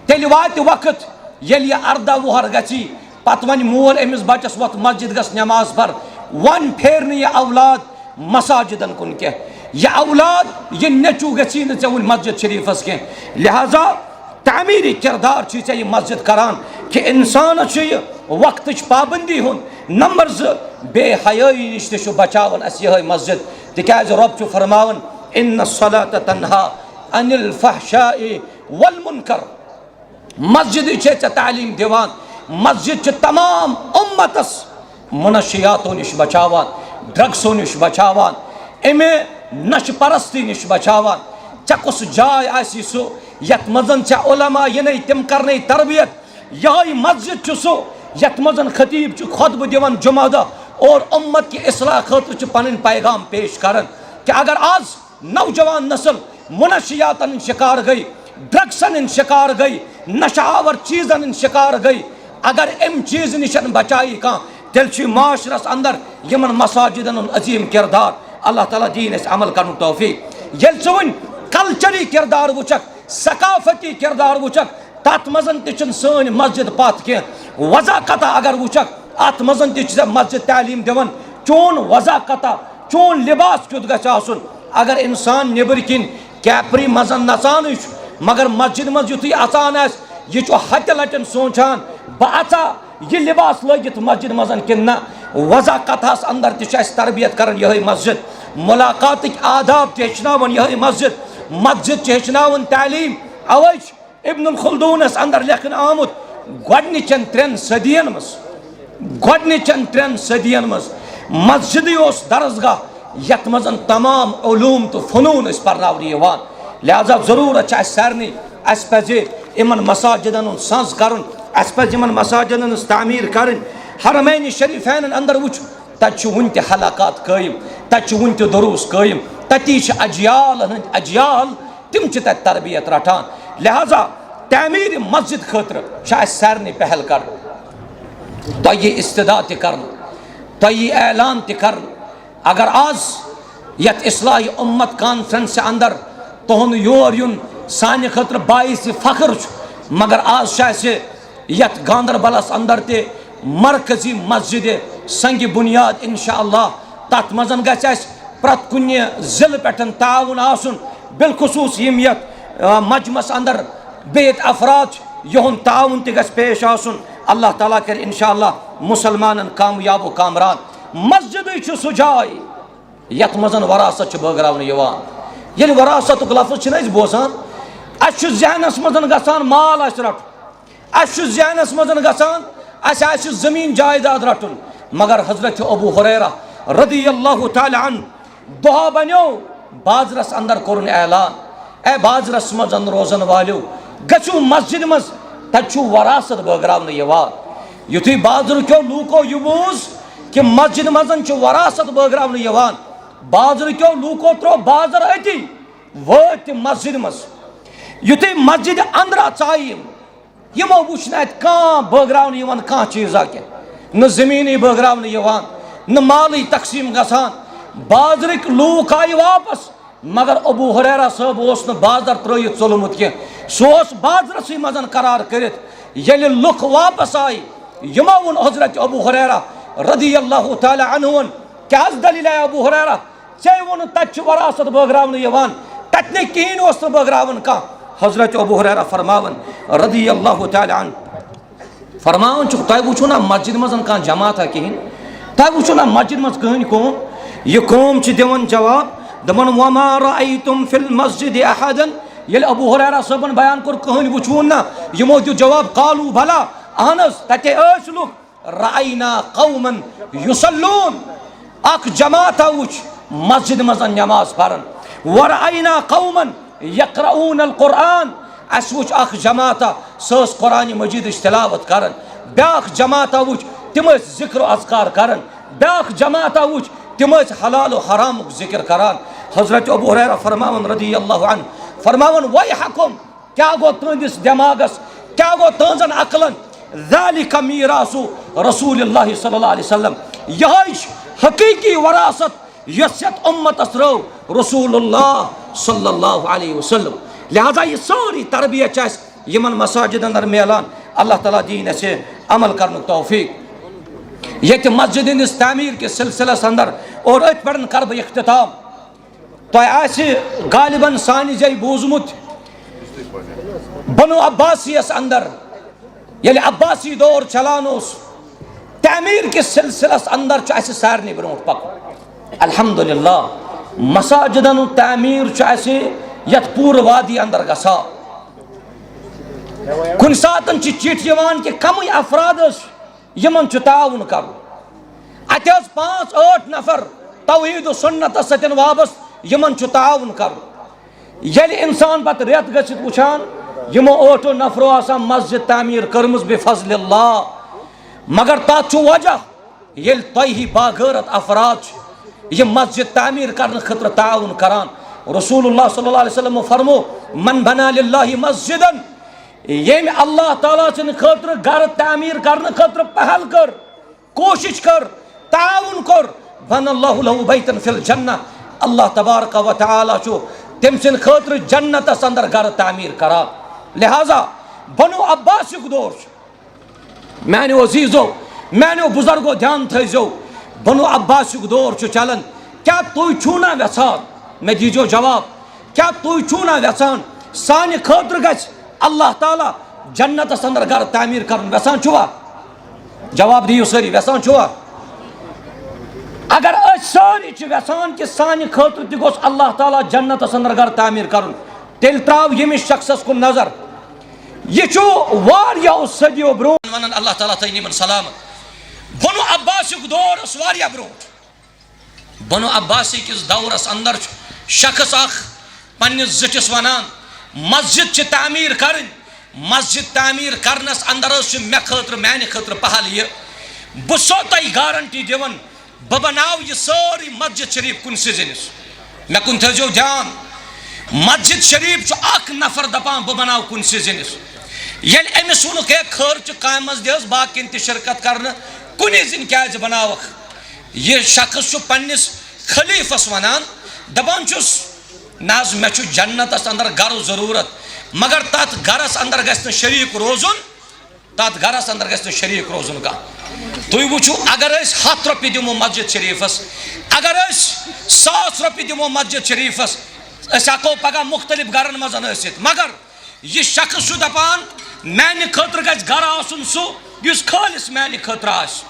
تیٚلہِ واتہِ وقت ییٚلہِ یہِ ارداہ وُہر گژھی، پتہٕ ونہِ مول أمِس بچس، "وۄتھ مسجد گژھ نماز پر"۔ وۄنۍ پھیرِ نہٕ یہِ اولاد مساجدن کُن کینٛہہ۔ یہِ اولاد، یہِ نیٚچو گژھی نہٕ ژےٚ وُنہِ مسجد شریفس کینٛہہ۔ لہذا تعمیٖری کردار چھُے ژےٚ یہِ مسجد کران کہِ انسانس چھُ یہِ وقتٕچ پابندی ہُنٛد۔ نمبر زٕ، بے حیٲیی نِش تہِ چھُ بچاوان اَسہِ یِہوٚے مسجد، تِکیٛازِ رۄب چھُ فرماوان، "ان الصلاۃ تنہا عن الفحشاء والمنکر۔" مسجدٕے چھے ژےٚ تعلیٖم دِوان۔ مسجد چھِ تمام اُمتس منشیاتو نِش بچاوان، ڈرگسو نِش بچاوان، امہِ نشہٕ پرستی نِش بچاوان۔ ژےٚ کۄس جاے آسی سُہ یتھ منٛز ژےٚ علماء یِنَے، تِم کرنَے تربیت؟ یہے مسجد چھُ سُہ یتھ منٛز خطیب چھُ خطبہٕ دِوان جمعہ دۄہ اور اُمت کہِ اصلاح خٲطرٕ چھُ پنٕنۍ پیغام پیش کران۔ کہ اگر آز نوجوان نسل منشیاتن ہٕنٛدۍ شکار گٔے، ڈرگسن ہٕنٛدۍ شکار گٔے، نشہ آور چیزن ہٕنٛدۍ شکار گٔے، اگر امہِ چیز نِش بچایی کانٛہہ، تیٚلہِ چھُ معاشرس اندر یِمن مساجدن ہُنٛد عظیم کردار۔ اللہ تعالیٰ دِیِن اسہِ عمل کرنُک توفیق۔ ییٚلہِ ژٕ وۄنۍ کلچری کردار وٕچھکھ، ثقافتی کردار وٕچھکھ، تتھ منٛز تہِ چھُنہٕ سٲنۍ مسجد پتھ کینٛہہ۔ وضاقتہ اگر وٕچھکھ، اتھ منٛز تہِ چھِ ژےٚ مسجد تعلیٖم دِوان۔ چون وضاقتہ، چون لباس کیُتھ گژھِ آسُن۔ اگر انسان نیٚبرۍ کِنۍ کیپری منٛز نژانٕے چھُ، مگر مسجد منٛز یُتھُے اژان آسہِ، یہِ چھُ ہتہِ لٹٮ۪ن سونٛچان، بہٕ اژا یہِ لباس لٲگِتھ مسجد منٛز کِنہٕ نہ؟ وضاقتہس اندر تہِ چھِ اَسہِ تربیت کران یِہوٚے مسجد۔ ملاقاتٕکۍ آداب تہِ ہیٚچھناوان یِہوٚے مسجد۔ مسجد چھِ ہیٚچھناوان تعلیٖم۔ اوے چھُ ابن الخلدونس اندر لیکھنہٕ آمُت، گۄڈنِچن ترٛٮ۪ن صدین منٛز، گۄڈنِچن ترٛٮ۪ن صدین منٛز مسجدٕے اوس درسگاہ، یتھ منٛز تمام علوم تہٕ فنون ٲسۍ پرناونہٕ یِوان۔ لہذا ضرورت چھِ اَسہِ سارنٕے، اَسہِ پزِ یِمن مساجدن ہُنٛد سنز کرُن، اَسہِ پزِ یِمن مساجدن ہٕنٛز تعمیٖر کرٕنۍ۔ حرمین شریفینن اندر وٕچھ، تتہِ چھُ وُنہِ تہِ حلقات قٲیِم، تتہِ چھُ وُنہِ تہِ دروس قٲیِم، تتی چھِ اجیال ہٕنٛدۍ اجیال، تِم چھِ تتہِ تربیت رٹان۔ لہذا تعمیٖرِ مسجد خٲطرٕ چھِ اَسہِ سارنٕے پہل کرُن، تۄہہِ استدعا تہِ کرنہٕ، تۄہہِ اعلان تہِ کرنہٕ۔ اگر آز یتھ اصلاح امت کانفرنس اندر تُہُنٛد یور یُن سانہِ خٲطرٕ باعث فخر چھُ، مگر آز چھُ اَسہِ یتھ گاندربلس اندر تہِ مرکزی مسجد سنگ بنیاد، انشاءاللہ تتھ منٛز گژھِ اَسہِ پرٛٮ۪تھ کُنہِ ضلعہٕ پٮ۪ٹھ تعاون آسُن، بالخصوص یِم یتھ، آ، مجمعس اندر بِہِتھ افراد چھِ، یِہُنٛد تعاون تہِ گژھِ پیش آسُن۔ اللہ تعالیٰ کرِ انشاءاللہ مسلمانن کامیاب و کامران۔ مسجدٕے چھُ سُہ جاے یتھ منٛز وراثت چھِ بٲگراونہٕ یِوان۔ ییٚلہِ وراثتُک لفظ چھِنہٕ أسۍ بوزان، اَسہِ چھُ ذہنس منٛز گژھان مال آسہِ رٹُن، اَسہِ چھُ ذہنس منٛز گژھان اَسہِ آسہِ زٔمیٖن جایداد رٹُن۔ مگر حضرت ابو ہریرہ رضی اللہ تعالیٰ عنہ دۄہا بنیو بازرس اندر، کوٚرُن اعلان، اے بازرس منٛز روزن والیو، گژھِو مسجد منٛز، تتہِ چھُ وراثت بٲگراونہٕ یِوان۔ یُتھُے بازرٕ کیو لوٗکو یہِ بوٗز کہِ مسجد منٛز چھُ وراثت بٲگراونہٕ یِوان، بازرٕ کیو لوٗکو ترٛوو بازر أتی، وٲتۍ تِم مسجد منٛز۔ یُتھُے مسجد اندرا ژایہِ یِم، یِمو وُچھ نہٕ اَتہِ کانٛہہ بٲگراونہٕ یِوان کانٛہہ چیٖزا کینٛہہ، نہٕ زٔمیٖنٕے بٲگراونہٕ یِوان، نہٕ مالٕے تقسیٖم گژھان۔ بازرٕکۍ لوٗکھ آیہِ واپس، مگر ابو ہریرہ صٲب اوس نہٕ بازر ترٲوِتھ ژوٚلمُت کینٛہہ، سُہ اوس بازرسٕے منٛز قرار کٔرِتھ۔ ییٚلہِ لُکھ واپس آیہِ، یِمو ووٚن حضرت ابو ہریرہ رضی اللہ تعالیٰ عنہ، کیٛاہ حظ دٔلیٖل آے ابو ہریرہ؟ ژےٚ ووٚنُتھ تَتہِ چھِ وراثت بٲگراونہٕ یِوان، تَتہِ نے کِہیٖنۍ اوس نہٕ بٲگراوان کانٛہہ۔ حضرت ابو ہریرہ فرماوان رضی اللہ تعالیٰ عنہ، فرماوان چھُکھ، تۄہہِ وٕچھِو نا مسجد منٛز کانٛہہ جماعتھا کِہیٖنۍ؟ تۄہہِ وٕچھِو نا مسجد منٛز کٕہٕنۍ قوم؟ یہِ قوم چھِ دِوان جواب، دَپان، "وما رأيتم في المسجد أحدا"۔ ییٚلہِ ابو ہریرہ صٲبن بیان کوٚر، کٕہٕنۍ وٕچھوُن نا؟ یِمو دیُت جواب، "قالوا بلى"، اہن حظ، تَتہِ ٲسۍ لُکھ۔ رأينا قوما يصلون، اکھ جماعتا وُچھ مسجد منٛز نماز پران۔ ورأينا قوما يقرؤون القرآن، اسہِ وُچھ اکھ جماعتا، سۄ ٲس قرآن مجیدٕچ تلاوت کران۔ بیاکھ جماعتا وُچھ، تِم ٲسۍ ذکر و اذکار کران۔ بیاکھ جماعتا وُچھ، تِم ٲسۍ حلال و حرامُک ذکر کران۔ حضرت ابو ہریرہ فرماوان رضی اللہ عنہ، فرماوان، "ويحكم"، کیٛاہ گوٚو تُہنٛدِس دٮ۪ماغس؟ کیٛاہ گوٚو تُہنٛزن عقلن؟ "ذلك ميراث رسول الله صلى الله عليه وسلم"۔ یہے چھِ حقیقی وراثت یۄس یتھ امتس ترٲو رسول اللہ صلی اللہ علیہ وسلم۔ لہذا یہِ سٲرٕے تربیت چھِ اسہِ یِمن مساجدن اندر میلان۔ اللہ تعالیٰ دِیِن اسہِ عمل کرنُک توفیق۔ ییٚتہِ مسجد ہٕنٛدِس تعمیٖر کِس سلسلس اندر اور أتھۍ پٮ۪ٹھ کرٕ بہٕ اختتام۔ تۄہہِ آسہِ غالباً سانہِ جایہِ بوٗزمُت، بنو عباسیس اندر ییٚلہِ عباسی دور چلان اوس، تعمیٖر کِس سلسلس اندر چھُ اسہِ سارنٕے برونٛٹھ پکُن۔ الحمدللہ، مساجدن ہُنٛد تعمیٖر چھُ اسہِ یتھ پوٗرٕ وادی اندر گژھان۔ کُنہِ ساتن چھِ چِٹھۍ یِوان کہِ کمٕے افراد ٲسۍ، یِمن چھُ تعاوُن کرُن۔ اتہِ ٲسۍ پانٛژھ ٲٹھ نفر توحید و سنتس سۭتۍ وابستہٕ، یِمن چھُ تعاوُن کرُن۔ ییٚلہِ انسان پتہٕ رٮ۪تھ گٔژھِتھ وٕچھان، یِمو ٲٹھو نفرو آسان مسجد تعمیٖر کٔرمٕژ بفضل اللہ، مگر تتھ چھُ وجہ، ییٚلہِ تۄہہِ ہی باغٲرت افراد چھِ یہِ مسجد تعمیٖر کرنہٕ خٲطرٕ تعاوُن کران۔ رسول اللہ صلی اللہ علیہ وسلم فرمو، من بنا للہ مسجدا، ییٚمۍ اللہ تعالیٰ سٕنٛدِ خٲطرٕ گرٕ تعمیٖر کرنہٕ خٲطرٕ پہل کٔر، کوٗشِش کٔر، تعاوُن کوٚر، بنى الله له بيتا في الجنة، اللہ تبارک و تعالیٰ چھُ تٔمۍ سٕنٛدِ خٲطرٕ جنتس اندر گرٕ تعمیٖر کران۔ لہذا بنو عباسُک دور چھُ۔ میانیو عزیزو، میانیو بزرگو، دھیان تھٲیزیو، بنو عباسُک دور چھُ چلان۔ کیٛاہ تُہۍ چھِو نا یژھان؟ مےٚ دیٖزیو جواب۔ کیٛاہ تُہۍ چھِو نا یژھان سانہِ خٲطرٕ گژھِ اللہ تعالیٰ جنتس اندر گرٕ تعمیٖر کرُن؟ یژھان چھِوا؟ جواب دِیِو سٲری، یژھان چھِوا؟ اگر أسۍ سٲری چھِ یژھان کہِ سانہِ خٲطرٕ تہِ گوٚژھ اللہ تعالیٰ جنتس اندر گرٕ تعمیٖر کرُن، تیٚلہِ ترٛاو ییٚمِس شخصس کُن نظر۔ یہِ چھُ واریاہو صدیو برونٛہہ۔ ونان اللہ تعالیٰ تھٲینۍ یِمن سلامت۔ بنو عباسُک دور اوس واریاہ برونٛٹھ۔ بنو عباسی کِس دورس اندر چھُ شخص اکھ پننِس زِٹھِس ونان، مسجد چھِ تعمیٖر کرٕنۍ، مسجد تعمیٖر کرنس اندر حظ چھُ مےٚ خٲطرٕ، میانہِ خٲطرٕ پہل یہِ۔ بہٕ چھُسو تۄہہِ گارنٹی دِوان، بہٕ بناو یہِ سٲرٕے مسجد شریف کُنسٕے زٔنِس۔ مےٚ کُن تھٲیزیو دھیان، مسجد شریف چھُ اکھ نفر دپان بہٕ بناو کُنسٕے زٔنِس۔ ییٚلہِ أمِس ووٚنُکھ، ہے خٲر چھُ کامہِ منٛز دِ حظ باقین تہِ شرکت کرنہٕ، کُنی زٔنۍ کیازِ بناوکھ؟ یہِ شخص چھُ پننِس خلیفس ونان، دپان چھُس، نہ حظ، مےٚ چھُ جنتس اندر گرٕ ضرورت، مگر تتھ گرس اندر گژھِ نہٕ شریک روزُن، تتھ گرس اندر گژھِ نہٕ شریک روزُن کانٛہہ۔ تُہۍ وٕچھِو، اگر أسۍ ہتھ رۄپیہِ دِمو مسجد شریفس، اگر أسۍ ساس رۄپیہِ دِمو مسجد شریفس، أسۍ ہٮ۪کو پگاہ مختلف گرن منٛز ٲسِتھ، مگر یہِ شخص چھُ دپان، میانہِ خٲطرٕ گژھِ گرٕ آسُن سُہ یُس خٲلص میانہِ خٲطرٕ آسہِ۔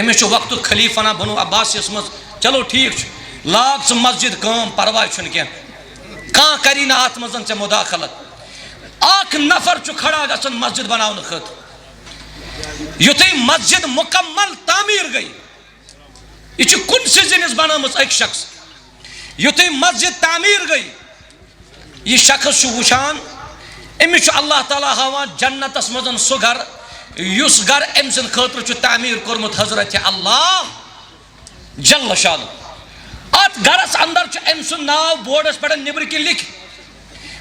أمِس چھُ وقتُک خلیفہ ونان بنو عباسیس منٛز، چلو ٹھیٖک چھُ، لاگ ژٕ مسجد کٲم، پرواے چھُنہٕ کینٛہہ، کانٛہہ کری نہٕ اتھ منٛز ژےٚ مداخلت۔ اکھ نفر چھُ کھڑا گژھان مسجد بناونہٕ خٲطرٕ۔ یُتھُے مسجد مکمل تعمیٖر گٔے، یہِ چھِ کُنسٕے زٔنِس بنٲومٕژ أکۍ شخص۔ یُتھُے مسجد تعمیٖر گٔے، یہِ شخص چھُ وٕچھان، أمِس چھُ اللہ تعالیٰ ہاوان جنتس منٛز سُہ گرٕ، یُس گرٕ أمۍ سٕنٛدِ خٲطرٕ چھُ تعمیٖر کوٚرمُت حضرت اللہ جل شانہ۔ اتھ گرس اندر چھُ أمۍ سُنٛد ناو بورڈس پٮ۪ٹھ نیٚبرۍ کِنۍ لیکھِتھ،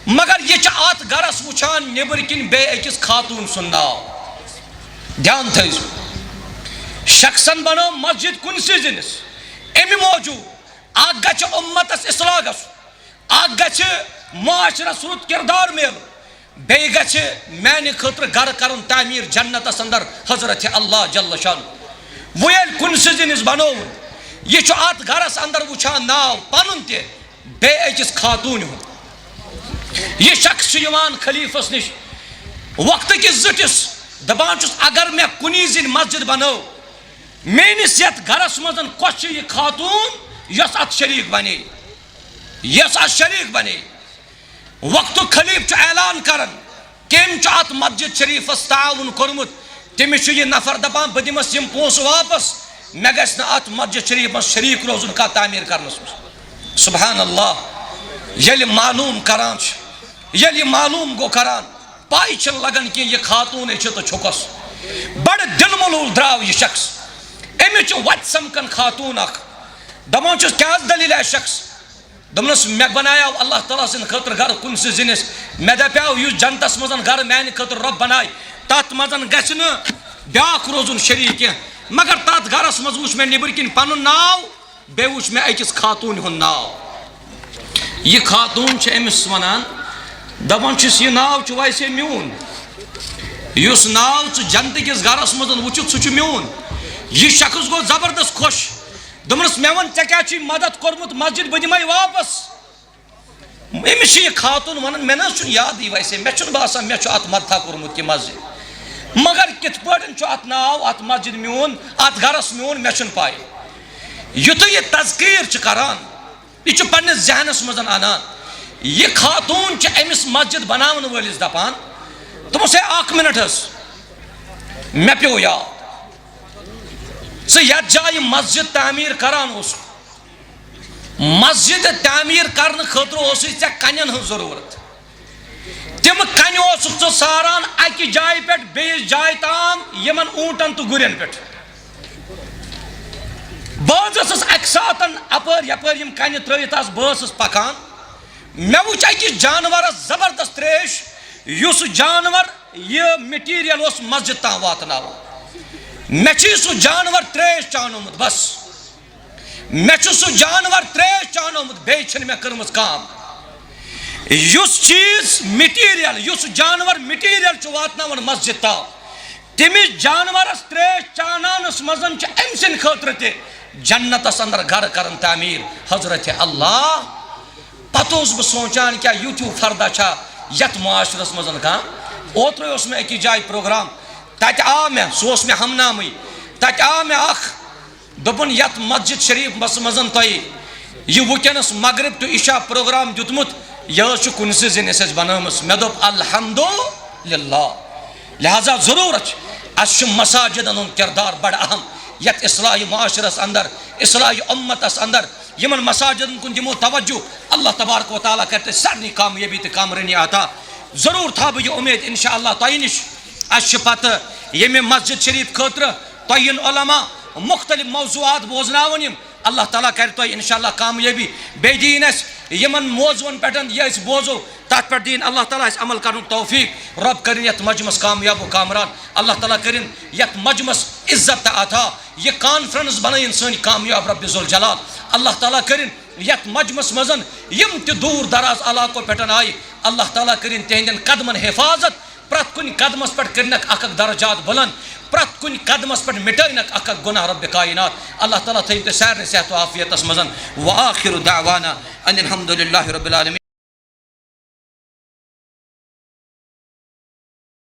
مگر یہِ چھُ اتھ گرس وٕچھان نیٚبرۍ کِنۍ بیٚیہِ أکِس خاتوٗن سُنٛد ناو۔ دھیان تھٲیزیو، شخصن بنٲو مسجد کُنسٕے زٔنِس، امہِ موٗجوٗب اکھ گژھِ اُمتس اصلاح گژھُن، اکھ گژھِ معاشرس رُت کردار میلُن، بیٚیہِ گژھِ میانہِ خٲطرٕ گرٕ کرُن تعمیٖر جنتس اندر حضرت اللہ جل شانہ۔ وۄنۍ ییٚلہِ کُنسٕے زٔنِس بنووُن، یہِ چھُ اتھ گرس اندر وٕچھان ناو پنُن تہِ، بیٚیہِ أکِس خاتوٗنہِ ہُنٛد۔ یہِ شخص چھُ یِوان خلیفس نِش، وقتہٕ کِس زِٹھِس، دپان چھُس، اگر مےٚ کُنی زٔنۍ مسجد بنٲو، میٲنِس یتھ گرس منٛز کۄس چھِ یہِ خاتوٗن یۄس اتھ شریک بنے، یۄس اتھ شریک بنے؟ وقتُک خلیفہٕ چھُ اعلان کران، کٔمۍ چھُ اتھ مسجد شریفس تعاوُن کوٚرمُت، تٔمِس چھُ یہِ نفر دپان، بہٕ دِمس یِم پونٛسہٕ واپس، مےٚ گژھِ نہٕ اتھ مسجد شریفس شریک روزُن کانٛہہ تعمیٖر کرنس منٛز۔ سبحان اللہ، ییٚلہِ معلوم کران چھُ، ییٚلہِ یہِ معلوم گوٚو کران، پَے چھَنہٕ لگان کینٛہہ، یہِ خاتوٗن ہے چھِ تہٕ چھُکس۔ بڑٕ دِل ملوٗل درٛاو یہِ شخص۔ أمِس چھُ وَتہِ سمکھان خاتوٗن اکھ۔ دپان چھُس، کیٛاہ حظ دٔلیٖل آسہِ شخص؟ دوٚپنَس، مےٚ بنایاو اللہ تعالیٰ سٕنٛدِ خٲطرٕ گرٕ کُنسٕے زٔنِس۔ مےٚ دپیاو، یُس جنتس منٛز گرٕ میانہِ خٲطرٕ رۄب بنایہِ، تتھ منٛز گژھِ نہٕ بیٛاکھ روزُن شریٖک کینٛہہ۔ مگر تتھ گرس منٛز وُچھ مےٚ نیٚبٕرۍ کِنۍ پنُن ناو، بیٚیہِ وُچھ مےٚ أکِس خاتوٗنہِ ہُنٛد ناو۔ یہِ خاتوٗن چھِ أمِس وَنان، دَپان چھِس، یہِ ناو چھُ ویسے میون۔ یُس ناو ژٕ جنتہٕ کِس گَرَس منٛز وُچھُتھ، سُہ چھُ میون۔ یہِ شخص گوٚو زبردست خۄش۔ دوٚپنَس، مےٚ وَن، ژےٚ کیٛاہ چھُے مدد کوٚرمُت مسجد، بہٕ دِمَے واپَس۔ أمِس چھِ یہِ خاتوٗن وَنان، مےٚ نہ حظ چھُنہٕ یادٕے ویسے، مےٚ چھُنہٕ باسان مےٚ چھُ اَتھ مدتھا کوٚرمُت یہِ مسجد۔ مگر کِتھ پٲٹھۍ چھُ اَتھ ناو، اَتھ مسجد میون، اَتھ گَرَس میون، مےٚ چھُنہٕ پَے۔ یُتھُے یہِ تذکیر چھِ کَران، یہِ چھُ پننِس ذہنس منٛز انان، یہِ خاتوٗن چھِ أمِس مسجد بناون وٲلِس دپان، دوٚپُس، "ہے، اکھ منٹ حظ، مےٚ پیوٚو یاد۔ ژٕ یتھ جایہِ مسجد تعمیٖر کران اوسُکھ، مسجد تعمیٖر کرنہٕ خٲطرٕ اوسُے ژےٚ کنٮ۪ن ہٕنٛز ضروٗرت۔ تِم کنہِ اوسُکھ ژٕ ساران اکہِ جایہِ پٮ۪ٹھ بیٚیِس جایہِ تام، یِمن اوٗنٹن تہٕ گُرٮ۪ن پٮ۪ٹھ۔ بہٕ حظ ٲسٕس اکہِ ساتن اپٲرۍ یپٲرۍ یِم کنہِ ترٲوِتھ آسہٕ، بہٕ ٲسٕس پکان، مےٚ وُچھ أکِس جانورس زبردست تریش، یُس جانور یہِ مٹیریل اوس مسجد تام واتناوان۔ مےٚ چھُ سُہ جانور تریش چانومُت، بس۔ مےٚ چھُ سُہ جانور تریش چانومُت، بیٚیہِ چھِنہٕ مےٚ کٔرمٕژ کٲم۔" یُس چیٖز مٹیریل، یُس جانور مٹیریل چھُ واتناوان مسجد تام، تٔمِس جانورس تریش چاناونس منٛز چھِ أمۍ سٕنٛدِ خٲطرٕ تہِ جنتس اندر گرٕ کران تعمیٖر۔ حضرت اللہ، پتہٕ اوسُس بہٕ سونٛچان، کیٛاہ یُتھ ہیوٗ فردہ چھا یتھ معاشرس منٛز کانٛہہ؟ اوترے اوس مےٚ أکِس جایہِ پروگرام، تتہِ آو مےٚ، سُہ اوس مےٚ ہمنامٕے، تتہِ آو مےٚ اکھ، دوٚپُن، "یتھ مسجد شریفس منٛز تۄہہِ یہِ وٕنکیٚنس مغرب to عشاء پروگرام دیُتمُت، یہِ حظ چھُ کُنسٕے زٔنِس اَسہِ بنٲومٕژ۔" مےٚ دوٚپ، "الحمدللہ۔" لہذا ضروٗرت چھِ، اَسہِ چھُ مساجدن ہُنٛد کردار بڑٕ اہم یتھ اصلاح معاشرس اندر، اصلاح امتس اندر۔ یِمن مساجدن کُن دِمو توجہ، اللہ تبارک و تعالیٰ کرِ تۄہہِ سارنٕے کامیٲبی تہٕ کامرٲنی عطا۔ ضروٗر تھاوٕ بہٕ یہِ اُمید انشاءاللہ تۄہہِ نِش۔ اَسہِ چھِ پتہٕ ییٚمہِ مسجد شریف خٲطرٕ تۄہہِ یِن علماء، مختلف موضوعات بوزناوان یِم۔ اللہ تعالیٰ کرِ تۄہہِ انشاءاللہ کامیٲبی۔ بیٚیہِ دِیِن اَسہِ یِمن موضوعن پٮ۪ٹھ یہِ أسۍ بوزو، تَتھ پٮ۪ٹھ دِیِن اللہ تعالیٰ اَسہِ عمل کرنُک توفیٖق۔ رب کٔرِن یَتھ مجمس کامیاب و کامران۔ اللہ تعالیٰ کٔرِن یَتھ مجمس عزت تہٕ عطا۔ یہِ کانفرنس بنٲیِن سٲنۍ کامیاب رب ذوالجلال۔ اللہ تعالیٰ کٔرِن یَتھ مجمس منٛز یِم تہِ دوٗر دراز علاقو پٮ۪ٹھ آیہِ، اللہ تعالیٰ کٔرِن تِہنٛدٮ۪ن قدمن حفاظت۔ پرٛٮ۪تھ کُنہِ قدمس پٮ۪ٹھ کٔرِنکھ اکھ اکھ درجات بلند، پرٛٮ۪تھ کُنہِ قدمس پٮ۪ٹھ مِٹٲینکھ اکھ اکھ گۄناہ رب کائنات۔ اللہ تعالیٰ تھٲیِن تُہۍ سارنٕے صحت و عافیتس منٛز۔ وآخر دعوانا ان الحمد للہ رب العالمین۔